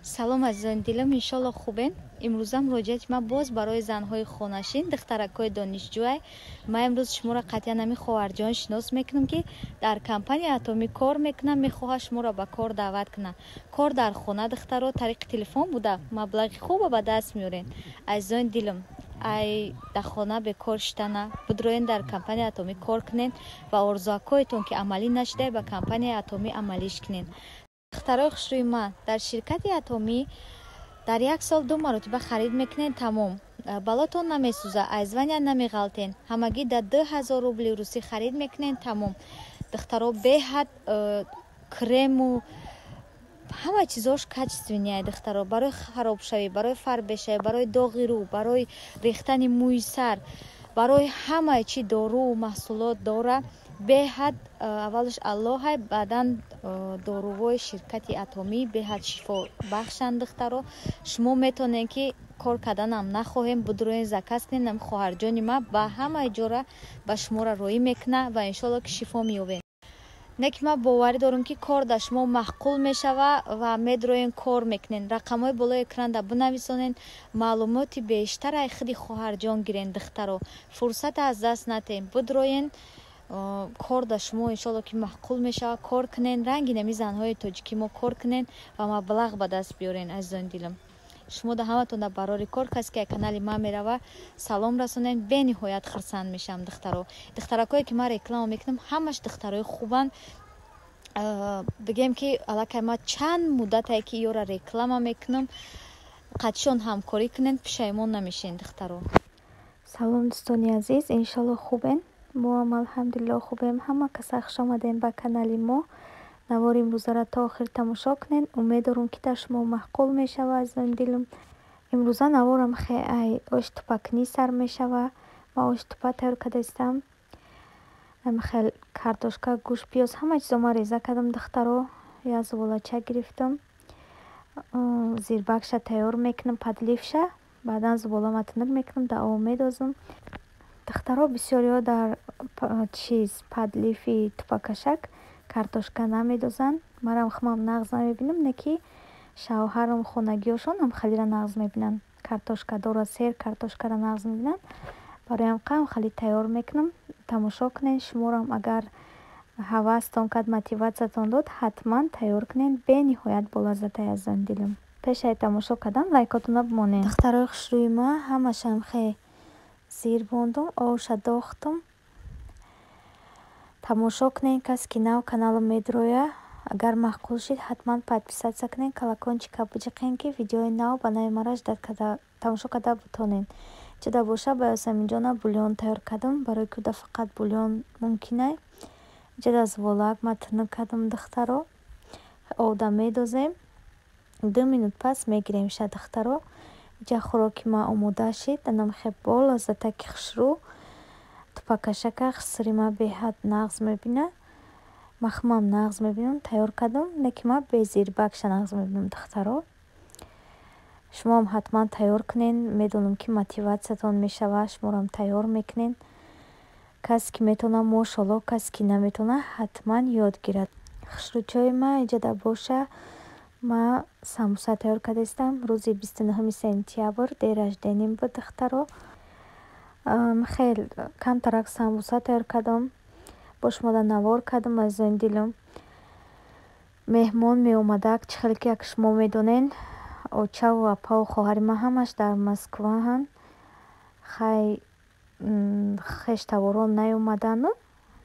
Салом, азизони дилам, иншолло хубен. Имрӯза муроҷиати ман боз барои занҳои хонашин, духтаракҳои донишҷӯай. Ман имрӯз шуморо қатъиян ҳамин хоҳарҷон шинос мекунам, ки дар компанияи Атомӣ кор мекунам, мехоҳад шуморо ба кор даъват кунад. Кор дар хона, духтаро, тариқи телефон буда, маблағи хуба ба даст меорен. Азизони дилам, ай дар хона бекор шитана, бидроен, дар компанияи Атомӣ кор кунен ва орзуакҳоятон, ки амалӣ нашуда, ба компанияи Атомӣ амалиш кунен. Духтарои хушрӯи ман, дар ширкати Атомӣ дар як сол ду маротиба харид мекунед, тамом, балотон намесӯза, аз звания намеғалтен. Ҳамагӣ дар 2000 рубли русӣ харид мекунед, тамом. Духтаро, беҳад крему ҳама чизош качественный. Духтаро, барои харобшавӣ, барои фарбешавӣ, барои доғи рӯ, барои рехтани мӯи сар, барои ҳамаи чи доруу маҳсулот дора. Беҳад аввалаш Аллоҳай, баъдан дорувои ширкати Атомӣ беҳад шифобахшанд. Духтаро, шумо метавонед, ки кор карданам нахоҳем, будроен, заказ кунед. Хоҳарҷони ман ба ҳамаи ҷора ба шуморо роӣ мекунад ва иншоалло, ки шифо меёбед. Не ки ман боварӣ дорам, ки кор дар шумо маъқул мешава ва медроен, кор мекунед. Рақамҳои болои экранда бинависонед, маълумоти бештар ай худи хоҳарҷон гирен. Духтаро, фурсат аз даст натем, бидроен, кор дар шумо иншоалло, ки маъқул мешавад. Кор кунен, ранги нами занҳои тоҷикӣ мо кор кунен ва маблағ ба даст биёрен. Азизони дилам, шумо да ҳаматон дар барори кор. Касе ки канали ман мерава, салом расонем, бениҳоят хурсанд мешавам. Духтаро, духтаракое ки ман реклама мекунам, ҳамаш духтарои хубанд. Бигем, ки аллакай ман чанд муддатае ки ёра реклама мекунам. Қатишон ҳамкорӣ кунен, пушаймон намешен, духтаро. Салом, дӯстони азиз, иншолло хубен. Мо ҳам, алҳамдулилло, хубем. Ҳама каса хуш омадем ба канали мо. Навори имрӯзаро то охир тамошо кунед, умед дорум, ки дар шумо маъқул мешава. Азизони дилам, имрӯза наворам хе ай ош тупакунӣ сар мешава. Ман ош тупа тайёр карда истам. Хел картошка, гӯшт, пиёз, ҳама чизо ман реза кардам. Духтаро, як зуволача гирифтам, зирбакша тайёр мекунам, подлив ша. Баъдан зуволама тунук мекунам, дар об медозам. Духтаро, бисёриҳо дар чиз подлив и тупакашак картошка намедозанд. Манам худам нағз намебинам, не ки шавҳарам, хонагиҳошон ҳамхалиро нағз мебинанд, картошка дора, сер картошкаро нағз мебинанд. Барои ҳам хали тайёр мекунам. Тамошо кунед, шуморам агар ҳавастон кард, мотиватсиятон дод, ҳатман тайёр кунед, бениҳоят болаззатай. Азизони дилам, пешаи тамошо кардан лайкотонро бимонед. Духтарои хушрӯи ман, ҳамашам хе зир мондум, овша дохтум. Тамошо кунед. Касе ки нав каналам медроя, агар маъқул шид, ҳатман подписаться кунед, колокольчик а биҷиқен, ки видеои нав ба нави мара ждать карда, тамошо карда бутонед. Чида боша, ба Ёсаминҷона бульон тайёр кардам, барои ки уда фақат бульон мумкинай. Иҷода зуволак ма тунук кардам. Духтаро, овда медозем, 2 минут пас мегиремша. Духтаро, иҷа хӯроки ман омода шид. Анам хе болаззатаки хушрӯ тупакашака. Сири ман беҳад нағз мебинад, ман худам нағз мебинам. Тайёр кардам, не ки ман безирбакша нағз мебинам. Духтаро, шумоам ҳатман тайёр кунед. Медонам, ки мотиватсиятон мешавад, шуморам тайёр мекунед. Касе ки метавонад, мошолло, касе ки наметавонад, ҳатман ёд гирад. Хушрӯчои ман, иҷода боша, ман самбуса тайёр карда истам. Рӯзи 29-ми сентябр день рождения м буд. Духтаро, хел камтарак самбуса тайёр кардам, бо шумода навор кардам. Азизони дилам, меҳмон меомадак. Чӣ хеле ки як шумо медонед, очаву апаву хоҳари ман ҳамаш дар Москваанд. Хай, хештаворон наёмадану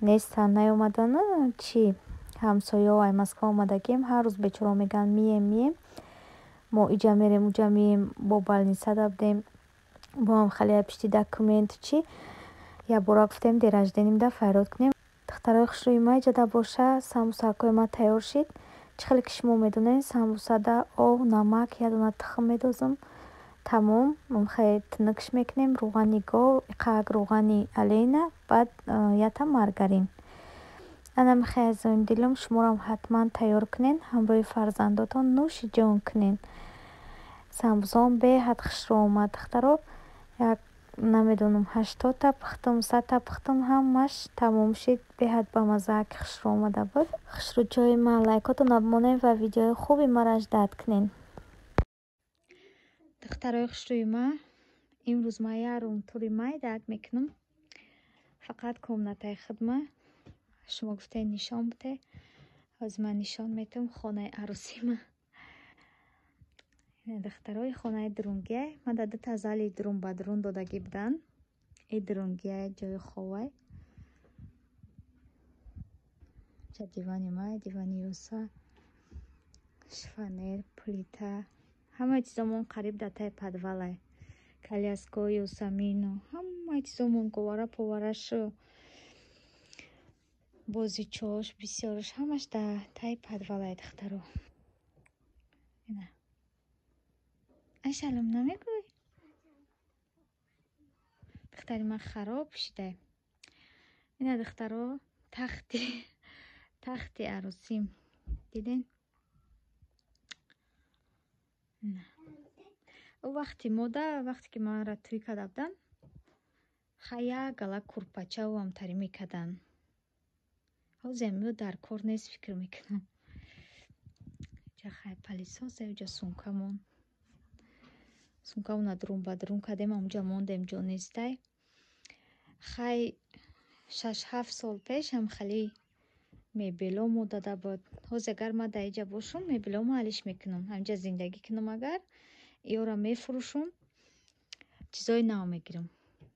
нестанд, наёмадану чӣ, ҳамсояҳо ай Москва омадагием. Ҳар рӯз бечораҳо мегӯянд: «Мием, мием». Мо иҷа мерем, уҷа мием, бо больница да будем, бо ҳам хеле пишти документу чӣ. Якбора гуфтем, день рождения мда файрод кунем. Духтарои хушрӯи ман, иҷода боша, самбусакҳои ман тайёр шид. Чӣ хеле ки шумо медонед, самбусада об, намак, як дона тухм медозам, тамом. Хеле тунукш мекунем, рӯғани гов, иқак рӯғани олейна, баъд якта маргарин. Анам хе, азизони дилам, шуморам ҳатман тайёр кунед, ҳамроҳи фарзандотон нӯши ҷон кунед. Самбусаом беҳад хушрӯ омад. Духтаро, як намедонам, 80-та пухтум, 100-та пухтум, ҳамаш тамом шид. Беҳад бамазза, ки хушрӯ омада буд. Хушрӯчои ман, лайкотонро бимонед ва видеои хуби маро ждать кунед. Духтарои хушрӯи ма, имрӯз ма як рум-тури майдаак мекунам. Фақат комнатаи худма. Шумо гуфтед нишон бите. Ҳозир ман нишон метам хонаи арӯсима. Духтарои хонаи дурунгиай. Ман дар дута зали дурун ба дурун додагӣ буданд. И дурунгиай ҷои ховай. Ҷа дивани май, дивани Ёса, шифонер, плита. Ҳамаи чизомон қариб дар таи подвалай. Коляскаҳои Ёсамину, ҳамаи чизомон говара поварашу бозичаош бисёрш ҳамаш дар таи подвалай, духтаро. Ина. Ай шалом намегӯй? Духтари ман хароб шидай. Ина духтаро, тахти арӯсим. Диден? На. Ӯ вақти мода, вақте ки манро тӯй карда буданд, хай як гала курпача ӯамтарӣ мекарданд. Ҳозир ҳамиё дар кор нест, фикр мекунам. Ҷа хай пылесос, ҷа сумкамон. Сумкамона дурун ба дурун кардем, ҳамонҷа мондем, ҷо нестай. Хай 6-7 сол пеш ҳам хеле мебело мо дада буд. Ҳозир агар ман дар иҷа бошум, мебеломо алиш мекунам. Ҳаминҷа зиндагӣ кунам агар, иёра мефурӯшум, чизои нав мегирам.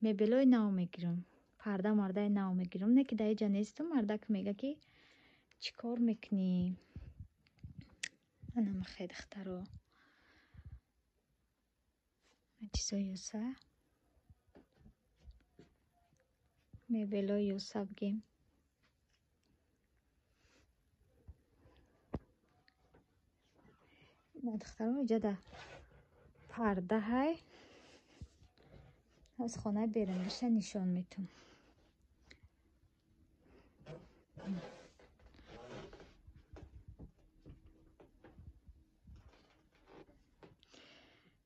Мебелои нав мегирам. Парда мардаи нав мегирам. Не ки дар иҷа нестам, мардак мега ки чӣ кор мекунӣ? Ана махай, духтаро. Чизои Ёса. Мебелои Ёса бигем. На духтаро, иҷа да парда ҳай. Аз хонаи беруниша нишон метам.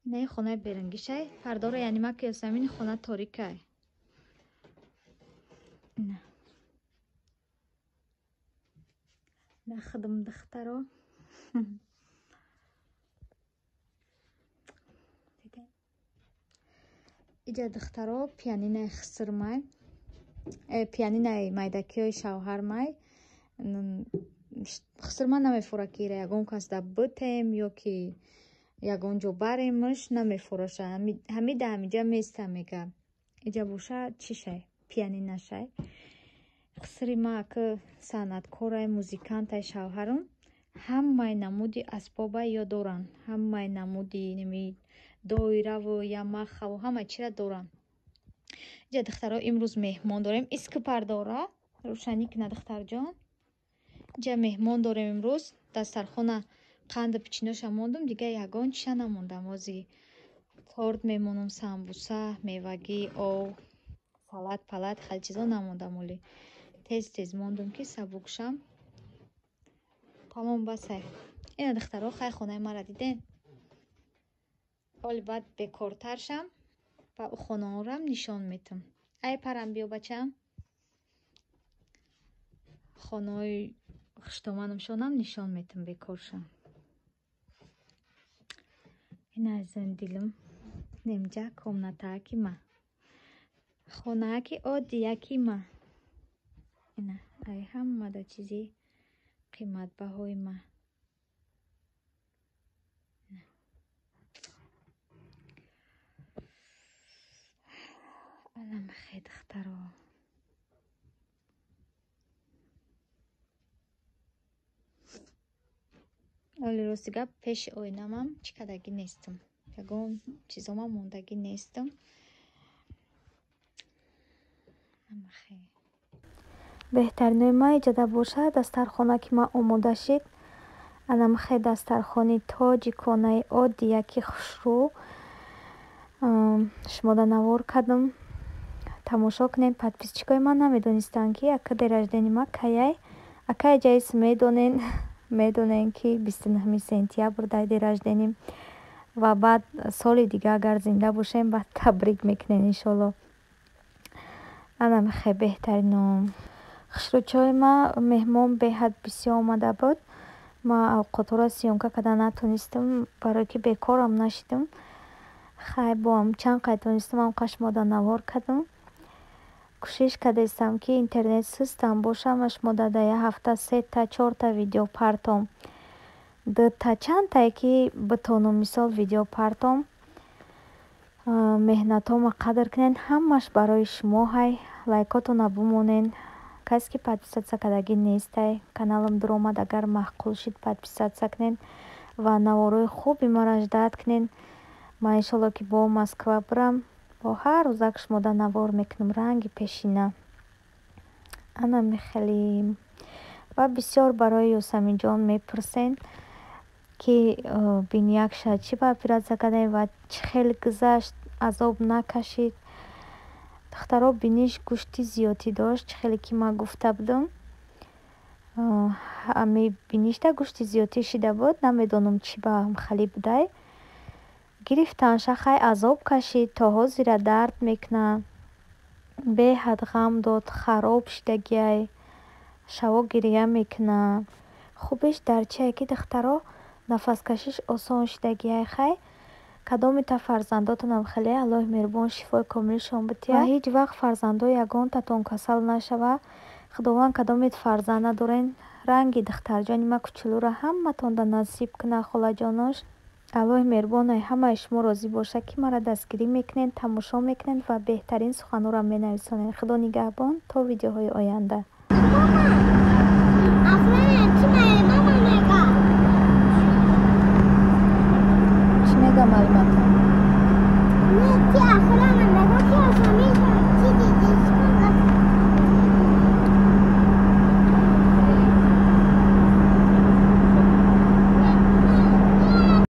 Ина хонаи берунгишай. Пардора яъне ма ки Ёсамини хона торикай. Ина. На худам, духтаро. Иҷа духтаро пианинаи хисрмай, пианинаи майдакиҳои шавҳармай. Хисрма намефура ки ира ягон кас да бутем ё ки ягон ҷо баремш, намефураша. Ҳами да ҳамиҷа места мега. Иҷа боша чишай? Пианинашай. Хисри ма ака санъаткорай, музикантай шавҳарам. Ҳамаи намуди асбобай ё доранд. Ҳамаи намуди неми доираву ямахаву ҳама чира доранд. Иҷа духтаро имрӯз меҳмон дорем. Иски пардора рӯшанӣ кина, духтарҷон. Иҷа меҳмон дорем имрӯз. Дастархона қанду пичиноша мондум, дига ягон чиша намондам. Ҳозир торт мемонам, самбуса, мевагӣ, ов, салат, палат, хеле чизо намондам оли. Тез тез мондум ки сабук шам. Тамом, басай. Ина духтаро, хай хонаи мара диден. Оли баъд бекортар шам ва ӯ хонаорам нишон метам. Ай парам биё, бачам. Хонаҳои хуштоманамшонам нишон метам бекор шам. Ина азизони дилам, немҷа комнатааки ма. Хонааки оддияки ма. Ина ай ҳамада чизи қиматбаҳои ма. Аламахе, духтаро. Оли рости гап, пеши оинамам чӣ кардагӣ нестам. Ягон чизомам мондагӣ нестам. Амахе. Беҳтаринои ма, иҷода бошад дастархона ки ман омода шид. Анамхе дастархони тоҷиконаи оддияки хушрӯ шумода навор кардам. Тамошо кунем. Подписчикои ман намедонистанд ки ака день рождения ма каяй. Акай ҷайс медонен, медонен ки 29 сентябр дай день рождения ва баъд соли дига агар зинда бошем, баъд табрик мекунем, иншолло. Анамхе беҳтарином. Хушрӯчаҳои ма, меҳмон беҳад бисёр омада буд. Ма авқотҳоро съёмка карда натонистам, барое ки бекорам нашидам. Хай, бо чанд қай тонистам, ҳам шумода навор кардам. Кӯшиш кардастам, ки интернет сустам боша, ма шумода дар як ҳафта сета, чорта видео партом, дута, чандтае ки битонам, мисол, видео партом. Меҳнатҳома қадр кунед, ҳамаш барои шумо. Ҳай, лайкотона бимонед. Касе ки подписаться кардагӣ нестай, каналам дуромад, агар маъқул шид, подписаться кунед ва наворҳои хуби маро ждать кунед. Ман, иншолло, ки бо Москва бирам, бо ҳар рӯзак шумода навор мекунам, ранги пешина. Ана мехелем. Ва бисёр барои Ёсаминҷон мепурсен, ки биниякша чӣ ба оператсия кардем ва чӣ хел гузашт, азоб накашид. Духтаро, биниш гӯшти зиёдтӣ дошт, чӣ хеле ки ман гуфта будам. Ҳами бинишда гӯшти зиёдтӣ шида буд, намедонам, чӣ ба хали будай. Гирифтанша, хай, азоб кашид, то ҳозира дард мекунад. Беҳад ғам дод, хароб шидагиай, шаво гиря мекунад. Хубиш дар чие, ки, духтаро, нафаскашиш осон шидагиай. Хай, кадомита фарзандотонам хеле, Аллоҳи меҳрубон шифои комилшон битиҳад ва ҳеҷ вақт фарзандои ягонтатон касал нашавад. Худованд, кадомет фарзанд надорен, ранги духтарҷони ма кучулуро ҳаматонда насиб кунад, холаҷонош. Аллоҳи меҳрубон ҳамаи шумо розӣ бошад, ки маро дастгирӣ мекунед, тамошо мекунед ва беҳтарин суханҳоро менависонед. Худо нигаҳбон, то видеоҳои оянда.